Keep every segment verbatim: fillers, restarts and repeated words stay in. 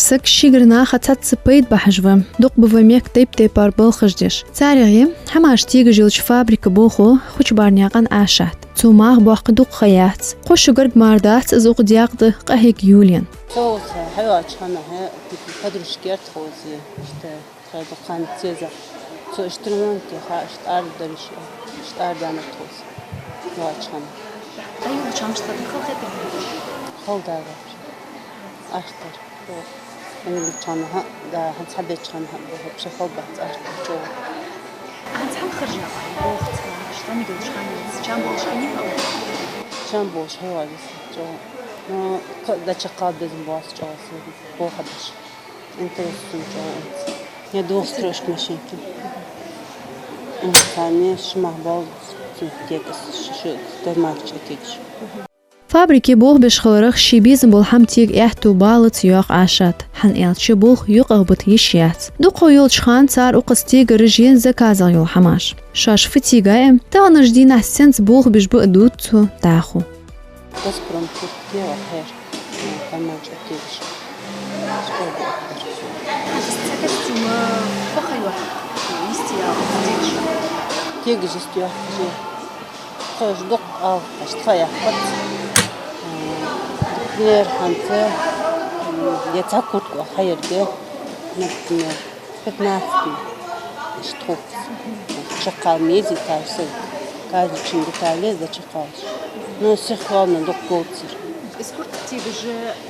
Саг шийгара наха цхьацца пайда бахьаш ва. Дукха ба вай мехка тайп-тайпара балхаш деш. Царех я хӀамаш тегаш йолча фабрика болхло Хучабарнаькъан Ӏашат. Цо мах боаккха дукха ха яц. Кхо шу гарга мара дац из укх декъе да къахьийга йолаенна. Цо укхаза хьайоагӀача хана, хьа, подружка яр тхоца, иштта, тха дукха хан ца еза. Цо иштта ремонт яха, иштта арадаьннад, иштта арадаьннад тхоца. ЙоагӀача хана. ДӀайолалуча хана иштта хала хетар? Хала дагар. Ахтар. Англи чхьана хьа, да, хьанз хьабеча хана хьа, вообще хала бац, ахтар чӀоагӀа. ХӀанз хьанна харжа ба? Бохца, иштта англи чхьана, чам болаш хиннай хьа? Чам болаш хьайоагӀа чӀоагӀа. Ну, кхы а дӀачакхал безам боац чӀоагӀа, сона болх беш. Интерес сона чӀоагӀа укхаза. Я двухстрочка машинки. Укхаза ши мах баьлча, цун тегаш, ш-, ш-, карманаш тегаш. Фабрике болх беш хиларах ший безам бола хӀама тега аьттув балац, йоах Ӏашата, хӀана аьлча болх юкъагӀбита йиш яц. Дукха ха йолча хана цар укхаза тегараш я заказах йола хӀамаш. Шоаш фу тега а, таханарча дийнахьа сенца болх беш ба а дувц цо дӀахо. «Газпром» куртка я хьера, карманаш тегаш. Школа бу. Хьанз цхьа костюм фу ха йоах? Йисте яла тегаш. Тегаш йисте йоах. Тхоаш дукха алхаш тха яхпац. Например, хӀанз, м, я цхьа куртка хьаергья, например, пятнадцать тхо. Чакхал мези тайса, каждый чин детале да чакхалш. Ну, сихвална дукха говцар. Из куртка тегаш,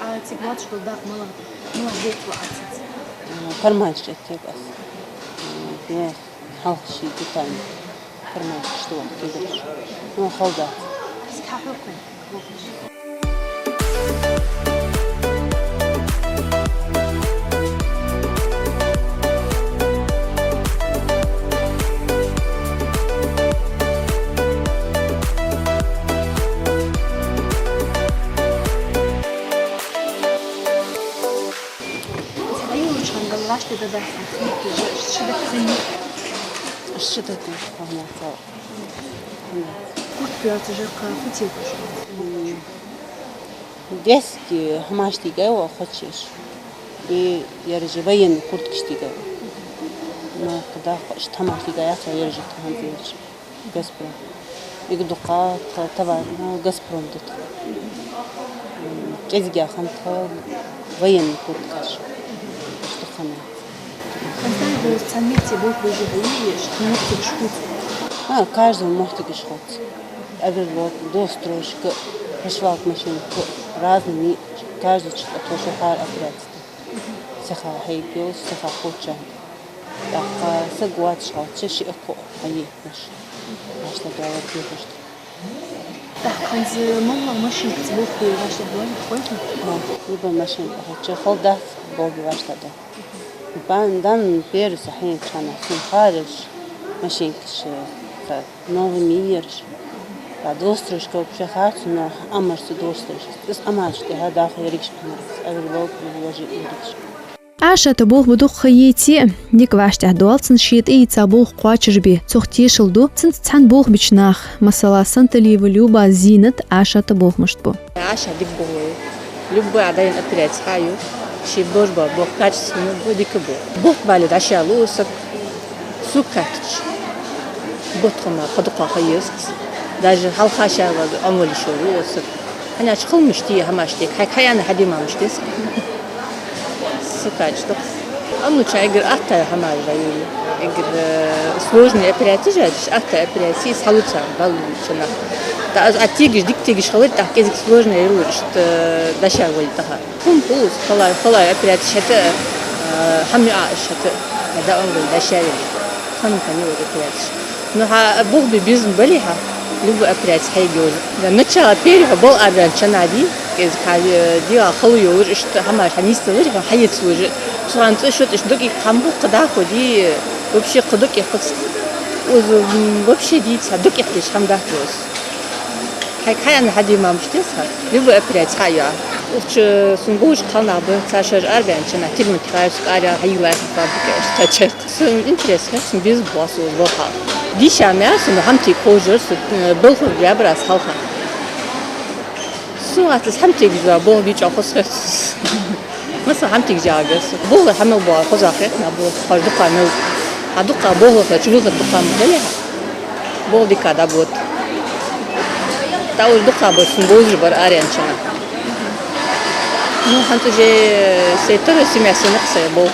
а, тига лоацаш дола дакъа малагӀа, малагӀа говцар ва Ӏа цунца? Карманаш тегаш. М, я хьалха ши деталь. Карманаш тӀа вахкийтараш. Ну, хала дац. Из кхы хьокхуй? Из хьайолалуча хана вӀаштӀехьа дӀадахьа хиннад, ши дакъа зайни? Ши дакъа, хӀана ца. Куртка йоацаш, кхы фу тегаш? М, детский хӀамаш тегай вай, хӀанз. И ераш военный курткаш тегай вай. Ну, кхы дӀахо иштта хӀамаш тегай яц вай, ераш тха хӀанз ераш. «Газпром». Эггара дукха тха товар, ну, «Газпром» да тха. М, кӀезигагӀа хиннад тха военный курткаш. Иштта хиннад. Хантай бо цхьан метте болх беш хьайий, иштта моттигаш хувц? А, каждый моттигаш хувц. Оверлок, двухстрочка, пришивалка машинка, разный, каждый чу тхо ши хьар операция. Сиха хьайга йолаш, сиха кхоачаш. ТӀаккха саг воацаш хилча, шиъ-кхоъ хьайийташ. Ашта далар духашта. ТӀаккха хӀанз малагӀа машинкаца болх бе вӀаштӀехьадоал хой хьона? Ма, любой машинка хилча, хала дац, болх бе вӀаштӀехьадоал. Бан дан перса хьайна чхьана сона хареш машинкаш, ха, новый мийерш. Ба двухстрочка вообще харц, но амарца двухстрочка. Из амараш тӀехьа даха ерригаш амараш. Оверлок, вложи ерригаш. Ӏашата болх бе дукха ха йийце а, дика вӀаштӀехьадоал цун ший тӀаийца болх кхоачашбе. Цох тешал ду цунца цхьана болх беча наха. Масала, Санталиева Любас, Зинатас Ӏашата болх мишта бу. Ӏаша дика болх бу. Любой Ӏа дайна операци хьаю, ший бож ба болх качественно бу, дика бу. Бутт бале дӀашалу саг. Сога хаьттача, бутт хана кхы дукха ха езац. Даже хьалха ша вар Ӏомавала йиш йолаш ва саг. ХӀана аьлча хала мишта я хӀамаш тега, хьайга хьаяьнна хьаде мара мишта деза. Сога хаьттача дукха. Амма ча эггара атта хӀамаш ба йола. Эггара, э, сложный операцеш а, атта операцеш хьалуца баллуча нах. ТӀаккха аз а тегаш, дика тегаш хилар, тӀаккха кӀезига сложный йолаш иштта, э, дӀашавала тӀехьа. Хьун пулус, халай, халай операцеш хӀаьта, а, хӀама юа аш хӀаьта, а, да он гой дӀашавала. Хана хана йола операцеш. Ну, хьа болх бе безам бале хьа, любой операци хьайга йолаш. Да, начало первый хьо болх баьннача нади, кӀезига хьа, э, дегӀа хала йолаш, иштта хӀамаш хьанийсдалар, хьо хьаецалуш. Цу хана цӀи шуц иштта дукъ хӀама бу, кхы дӀахо ди, вообще кхы дукъ кхац. Уз, м, вообще дийца дукъ деш хӀама дац уз. Хьайга хьаяьнна хьаде мара мишта деза хьа, любой операци хьаю. Укх чу сона бувш кхалнах ба, цар шоаш арабаьннача хана, тирман тхайс кӀара хьайийллай фабрика, иштта чай. Сона интерес хет, сона безам боац уж болх бе. Дийша мара сона хӀама тега ховш яр, со, э, балхах баьбар аз хьалха. Сона аьттув хӀама тегаш ба, болх бе чӀоагӀа хоза хет. Масала, хӀама тегаш ягӀаргья со. Болх хьа мел боагӀа хоза хет нах, болх хьа дукха мел. Хьа дукха болх хилча, чувихар дукха ма хилий хьа. Болх дика дӀабода. ТӀаккха уж дукха болх сона бовзаш бар аренча. Ну, хӀанз уже сай тара семья сенах сай болх.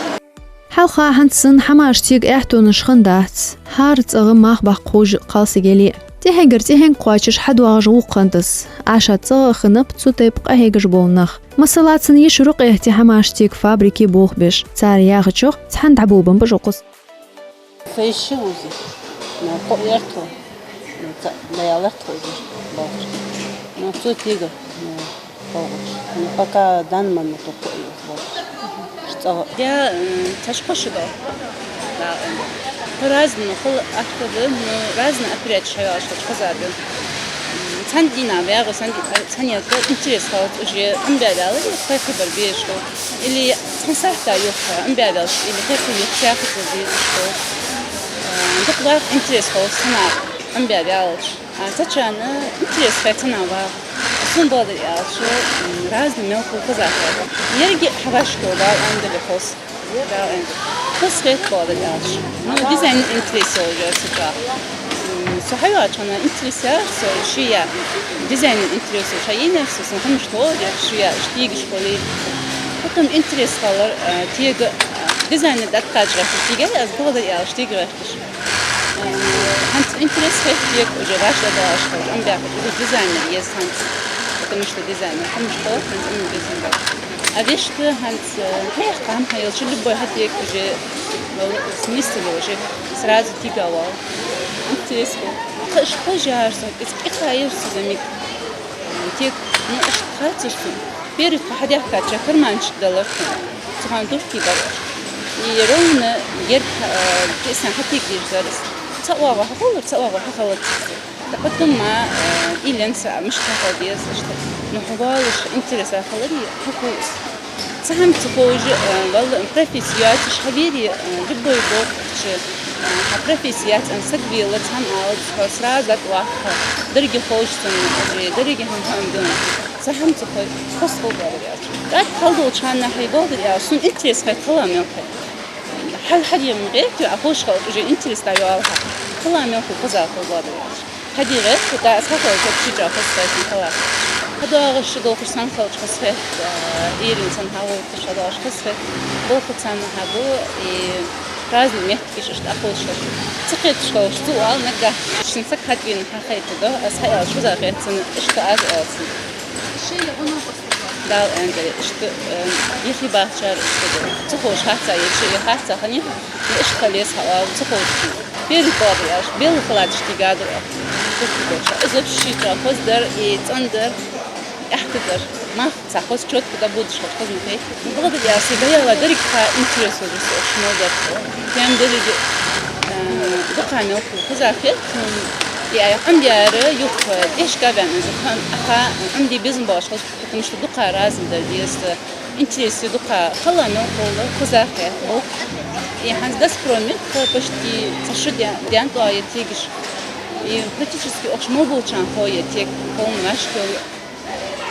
Хьалха хӀанз санна хӀамаш тега аьттонаш хиннадац, хӀара цӀагӀа мах баккха ховш кхалсаг яле а. ТӀехьегара тӀехьенга кхоачаш хьадоагӀаш гӀулакх хиннад из. Ӏаьша цӀагӀа а хиннаб цу тайпа къахьегаш бола нах. Масала, цун йиша Рукъе тӀехьа хӀамаш тега фабрике болх беш. Цар яхачох, цхьана дӀаболабеннаб уж укхаза. Фейши вузи, ну, кхо ярту, ну, ца-, даяларт хоза болхаш. Ну, цу тега, ну, болхаш. Ну, пока данный момент кхо ярту болхаш. Что? Я, м, ташкоши до. Да, м. По-разному, хул ахтады, ну, разные определять шайваш, что сказать. М, цхьан дийнахьа вагӀа, цхьан ди-, цхьан ялта интерес хилац уже, ам баьбаьлар, кхайкхабар беш хул. Или цхьан сахьата юха, ам баьбаьлча, или кхайкха юха сахьата дезаш хул. Э, дукха ваха интерес хилац санна, ам баьбаьлча. А цачана интерес хилац санна ваха. Сона бакъдар аьлча, м, разный мел хул хоза хет. Еррига хьавашко дал андали хос. Дал ан-, хос хет бакъдар аьлча. Ну, дизайн интерес уже цача. М, со хьаваьлча хьона интерес яр со ши я. Дизайн интерес ша йинар со, сон хӀамаш тоъал яр ши я, иштигаш хулий. Потом интерес хилар, а, тега, а, дизайн дӀатӀакхача гӀерташ тега, аз бакъдар аьлча тега гӀерташ. Э, хӀанз интерес хет тега уже вӀашагӀдоалаш хилча, ам баьхача уже дизайнер еза хӀанз. Потому что дизайнер хӀамаш хилац, хӀанз ам безам ба. А вешта хӀанз, э, хьехам хьаелча, любой хьатега уже, э, смысл уже сразу тигавал. Интересно. Кхы ишта хожар со, из кӀихайр со замик. Тега, ну, ишта хацар со. Перед тхо хьадаьхкача карманчик далар тхона. Цхьан духки бар. И ровно герга, э, кисан хьатега деш дар из. Цхьа оагӀув хьахулар, цхьа оагӀув хьахилац из. ТӀаккха потом ма, э, илен са мишта хьахила деза, ишта. Ну, хьавалаш интерес хилари, хьахул из. Цхьа хӀама ца ховш, э, валла, профессия йоацаш хьавери, э, любой болх чу, э, хьа профессия яц аьнна саг вела, цхьа хӀама алац, хьо сразу дӀатӀаваккха, деррига ховш санна, уже деррига хӀама хьа ам дина. Цхьа хӀама ца хой, хос хул бакъдар аьлча. ТӀаккха хьалдолча хана хьай бакъдар аьлча, сона интерес хет хала мел хет. Хьал хьадем гӀертю, а ховш хилча уже интерес дӀайоал хьа. Хала мел хул хоза хул бакъдар аьлча. Хьадий гӀерту, да, аз хьахилча ши ча хос хет, хала. ХьадоагӀаш долхаш санна хилча хос хет, а, ирин санна хьагӀовтташ хьадоагӀаш хос хет. Болх царна хьабу, и разный меттигаш ишта ахулаш хилча. Ца кхеташ хилча, цу ал наггахь шин саг хьатӀавена хьахайтадо, аз хьааьлча хоза хет цунна, ишта аз аьлча. Дала аьнна дале, ишта, э, юхебахачар ишта да. Ца ховш харца еш, е харца хани, е ишта хила еза хьа оал, ца ховш. Белла бакъдар аьлча, белла хилац ишта тигадар. Ца ховш. Из вообще чӀоагӀа хоза дар, и цӀена дар, аьттув дар. Мах цхьа хоза чётко дӀабодаш хилча хоза ма хет. Бакъдар аьлча, даьла деррига хьа интерес уже со аш мел дар. Прям деррига, э, дукха мел хул хоза хет. И ай Ӏомадаьр юха тӀехьашка ваьнна из, хьа, хьа Ӏомаде безам болаш хилча, потому что дукха разный дар деза. Интерес дукха хала мел хул, хоза хет. И хӀанз дас промет почти цхьа шу даьнна, даьнна тӀа я тегаш. И практически охш мел болчарна хой я тег полный вӀашкал.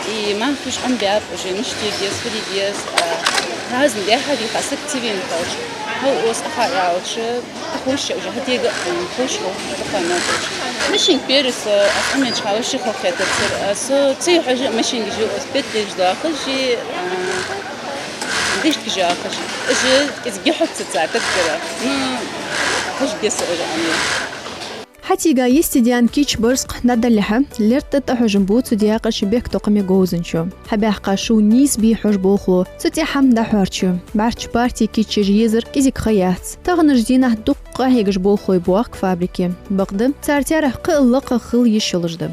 И мах уж Ӏомабаьб уже, мишта де деза, фу де деза, а, разный дехьа виха саг ца вена хилча. Хьал ос ахьа аьлча, Ховш уже хьатега, м, ховш хул, дукха мел ховш. Машинка перес, э, аз Ӏомаеча хана вообще хала хетацар. Э, со ца юхьаш машинка жи, аз петлеш доахаш жи, э, дешт жи ахаш. Жи из гихьуца ца таггара. Ну, хаш геса уже ами. Хьатега йисте даьнна кийча барзкъа дӀадалалехьа, лертӀа тӀахьожам бу цу даькъача бехктокхаме говзанчо. Хьабаьхка шу нийса бий хьожа болхло, цу тӀехьа дӀахьорчо. БӀарчча партий кийчъеш езар кӀезига ха яц. Таханарча дийнахьа дукха къахьегаш болхлой боахк фабрике. Бакъда, цар таьрахь кхы а лакха хила йиш йолаш да.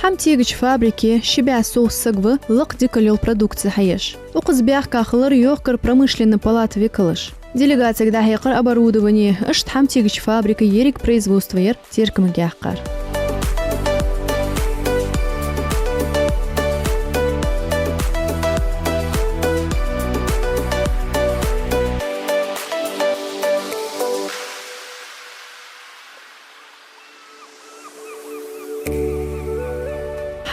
ХӀама тегача фабрике ши бӀаь совгӀа саг ва лакха дикал йола продукци хьаеш. Укхаза баьхка хилар йохкар промышленни палата викалаш. Делегацега дӀахьекхар оборудовани, иштта хӀама тегача фабрика еррига производство яр теркамга яьккхар.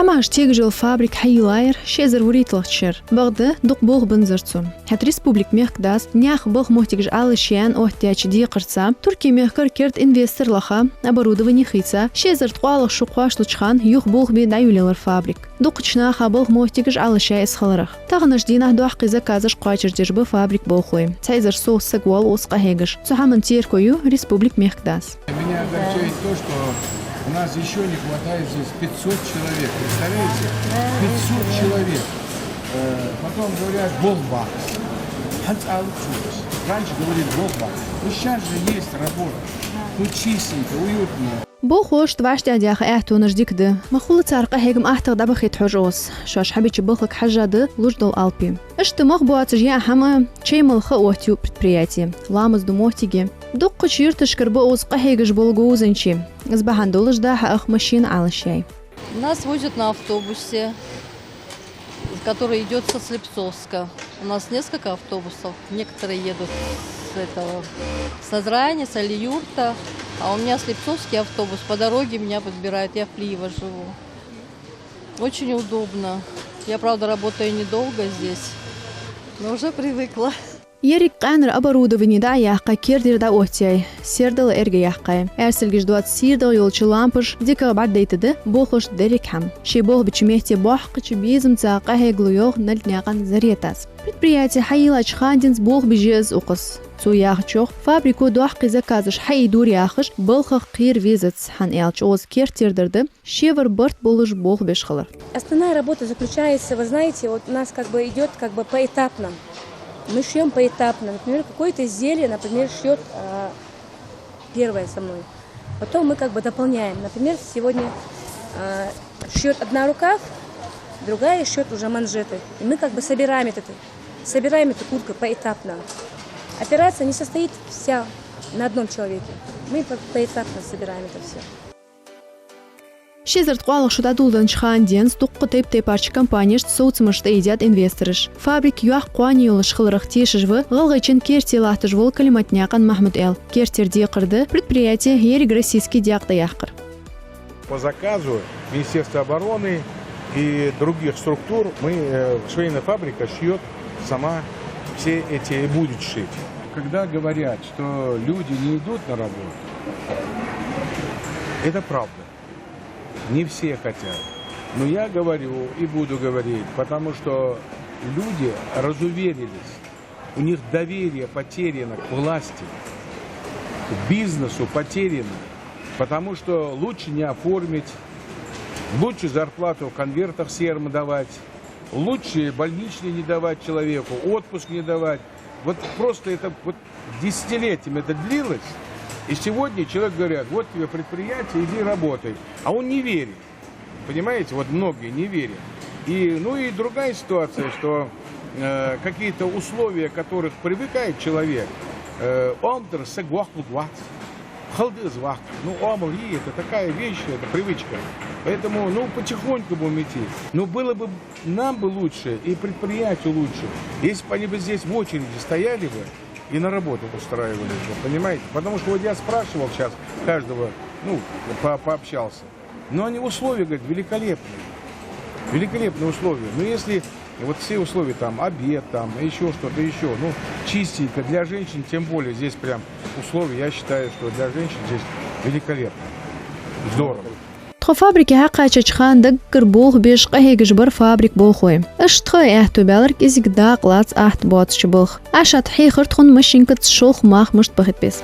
Маж тегаш йола фабрика хьайийллай ши эзар вурийтталагӀча шера. Бакъда дукха болх бензар цо. ХӀаьта республика мехкдас наьха балха моттигаш Ӏалашъяь оттадаьча декхарца, Турке мехкара керда инвестор лаха, оборудовани хийца, ши эзар ткъоалагӀа шу кхоачалуча хана юха болх бе дӀайолаелар фабрика. Дукхача наха балха моттигаш Ӏалашъяьй из хиларах. Таханарча дийнахьа доккхий заказаш кхоачашдеш ба фабрика болхлой. Цхьа эзар сов саг воалл укхаза къахьегаш. Цу хӀаман терко ю республика мехкдас. Меня огорчает то, что у нас ещё не хватает здесь пятьсот человек. Представляете? Пятьсот человек. Э, потом говорят, болх бац. ХӀанз ала чугас. Раньше говорили, болх бац. Ну, сейчас же есть работа. Ну, чистенько, уютно. Болхлошта вӀаштӀехьа даьха аьттонаш дика да. Ма хулла цар къахьегам аттагӀа дӀабахийта хьожаш укхаза. Шоаш хьабеча балхага хьежжа да луш дола алапи. Иштта мах боацаш яа хӀама чай мала ха оттаю предприяте. Ламаз ду моттиге. Дуккхача юрташкара ба укхаза къахьегаш бола говзанчий. Из бахьан долаш дӀа-хьа ах машина Ӏалашъяьй. Нас возят на автобусе, который идёт со Слепцовска. У нас несколько автобусов. Некоторые едут с этого, с Назрани, с Алиюрта. А у меня слепцовский автобус. По дороге меня подбирает. Я в Плиево живу. Очень удобно. Я, правда, работаю недолго здесь, но уже привыкла. Еррига къаьнара оборудовани дӀа а яьккхай, кердера дӀаоттаяьй, сердала эрга яьккхай. Аьрсилгаш доаца сийрдагӀа йолча лампаша дикагӀа бӀаргадайтад болхлошта деррига хӀама. Ший болх беча метте боккхача безамца къахьеглу йоах Налднаькъан Заретас. Предприяте хьайийллача хана денз болх беш я из укхаза. Цо яхачох, фабрико доккхий заказаш хьаийдора яхаш, балхах кхера везац, хӀана аьлча укхаза керттера дар да шевар барт болаш болх беш хилар. Основная работа заключается, вы знаете, вот у нас как бы идёт как бы поэтапно. Мы шьём поэтапно. Например, какое-то изделие, например, шьёт, а, первое со мной. Потом мы как бы дополняем. Например, сегодня, а, шьёт одна рука, другая шьёт уже манжеты. И мы как бы собираем это, собираем эту куртку поэтапно. Операция не состоит вся на одном человеке. Мы по-, поэтапно собираем это всё. Ши эзар ткъоалагӀа шу дӀадоладеннача хана денз дуккха тайп-тайпарча компанешца совцамаш тӀаийдад инвестораша. Фабрика йоккха кхоане йолаш хиларах тешаш ва ГӀалгӀайчен керте латташ вола Калиматнаькъан Махьмуд-Аьла. Керттера декхар да предприяте еррига российски даькъ тӀаяккхар. По заказу Министерства обороны и других структур мы, э, швейная фабрика шьёт сама все эти и будет шить. Когда говорят, что люди не идут на работу, это правда. Не все хотят. Но я говорю и буду говорить, потому что люди разуверились, у них доверие потеряно к власти, к бизнесу потеряно, потому что лучше не оформить, лучше зарплату в конвертах серым давать, лучше больничный не давать человеку, отпуск не давать. Вот просто это вот десятилетиями это длилось, и сегодня человек говорят: «Вот тебе предприятие, иди работай». А он не верит. Понимаете, вот многие не верят. И, ну и другая ситуация, что, э, какие-то условия, которых привыкает человек, э, оамал дар саг воккхалургвац. Хала да из ваккха. Ну, оамал йий, это такая вещь, это привычка. Поэтому, ну, потихоньку будем идти. Но было бы, нам бы лучше и предприятию лучше, если бы они бы здесь в очереди стояли бы и на работу устраивались бы, понимаете? Потому что вот я спрашивал сейчас каждого, ну, по-, пообщался. Но они условия, говорят, великолепные. Великолепные условия. Но если вот все условия, там, обед, там, ещё что-то, ещё, ну, чистенько. Для женщин тем более здесь прям условия, я считаю, что для женщин здесь великолепно. Здорово. Тхо фабрике хьакхаьчача хана даггара болх беш къахьегаш бар фабрика болхлой. Иштта тха аьттув баьлар кӀезига дакъа лаца атта боацача балха. Ӏашат хьехар тхона машинкаца шолха мах мишта бахийта беза.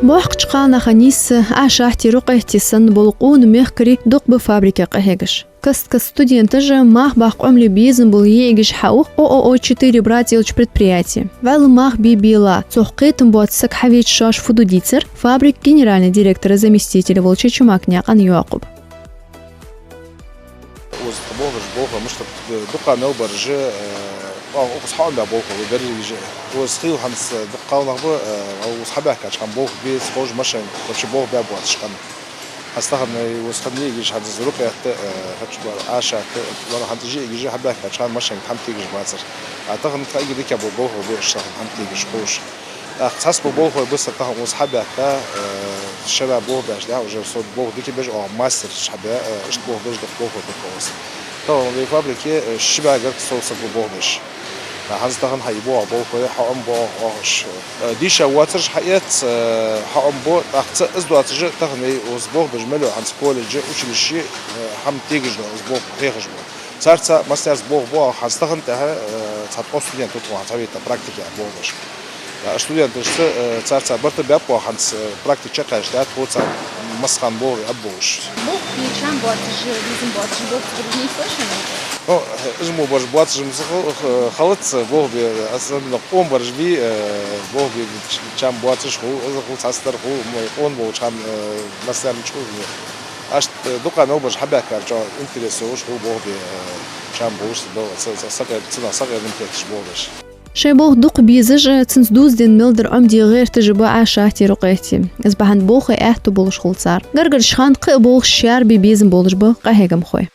Боккхача кхалнаха нийсса Ӏашатеи Рукъеттеи санна бола къона мехкарий дукха ба фабрике къахьегаш. Каст-каста студенташа мах баккха Ӏомале безам бола йиӀигаш хьаух ООО «Четыре брата» йолча предприяте. ВӀалла мах бе белахь, цох кхетам боаца саг хьавеча шоаш фу ду дийцар фабрика генеральный директора заместитель волча Чумакнаькъан Якъуба. Укхаза тха болх беш болхлой мишта ба, дукха мел бараш, э, укхаза хьаӀомабаь болхлой ба берригаш а. Укхаза хила хӀанз дукха кхалнах ба, э, укхаза хьабаьхкача хана болх бе ца ховш, машен вообще болх баь боацаш къам. ХӀанз тахан укхаза хинна йиӀигаш, хӀанз рукъетта, э, хачбар Ӏашатта, вара хӀанз жиӀигаш хьабаьхкача хана машен хӀама тегаш бацар. А тахан тха эггара дика бола болхлой ба уж тахан хӀама тегаш, ховш. ТӀаккха цхьацца бола болхлой ба са тахан укхаза хьабаьхка, э, шера болх беш да, уже со болх дика беш, оаха мастерш хьабаь, э, иштта болх беш да болхлой ба укхаза. Тахан вай фабрике, э, ши бӀаь гаргга сов саг ба болх беш. ХӀанз тахан хьайбу оаха болхлой, хьаӀомабу оаха уж. Э, дийша воацараш хьаэц, э, хьаӀомабу, тӀаккха цхьа из доацаш а тахан укхаза болх беш мел ба хӀанз колледжаш, училищеш, э, хӀама тегаш да укхаза болх хьехаш ба. Царца массанеца болх бу оаха хӀанз тахан тӀехьа, э, цхьа ткъо студент ва тхона хӀанз хьавайта практике болх беш. Э, студенташца, э, царца барт баьб оаха хӀанз, э, практика чакхъяьча тӀехьа тхоца массахана болх бе а болаш. Болх бе чам боацаш, безам боацаш болх беш нийслуш хьона? Ну, из мо бараш боацаш ма са ху-, х-, хилац болх бе, особенно къона бараш бий, э, болх бе ч-, чам боацаш хул, из хул цхьастар хул, мо къона болча хана, э, массанена чӀоагӀа. Иштта, э, дукха мел бараш хьабаьхкача интерес йолаш хул болх бе, э, чам болаш, бо-, ца, ца, сакъер-, цунах сакъердам бетташ болх беш. Шоай болх дукха безаш а, цунца дувзаденна мел дар Ӏомаде гӀерташ а ба Ӏашатти Рукъетти. Из бахьан болхлой аьттув болаш хул цар. Гаргарча хана кхы а болх шаьра бе безам болаш ба къахьегамхой.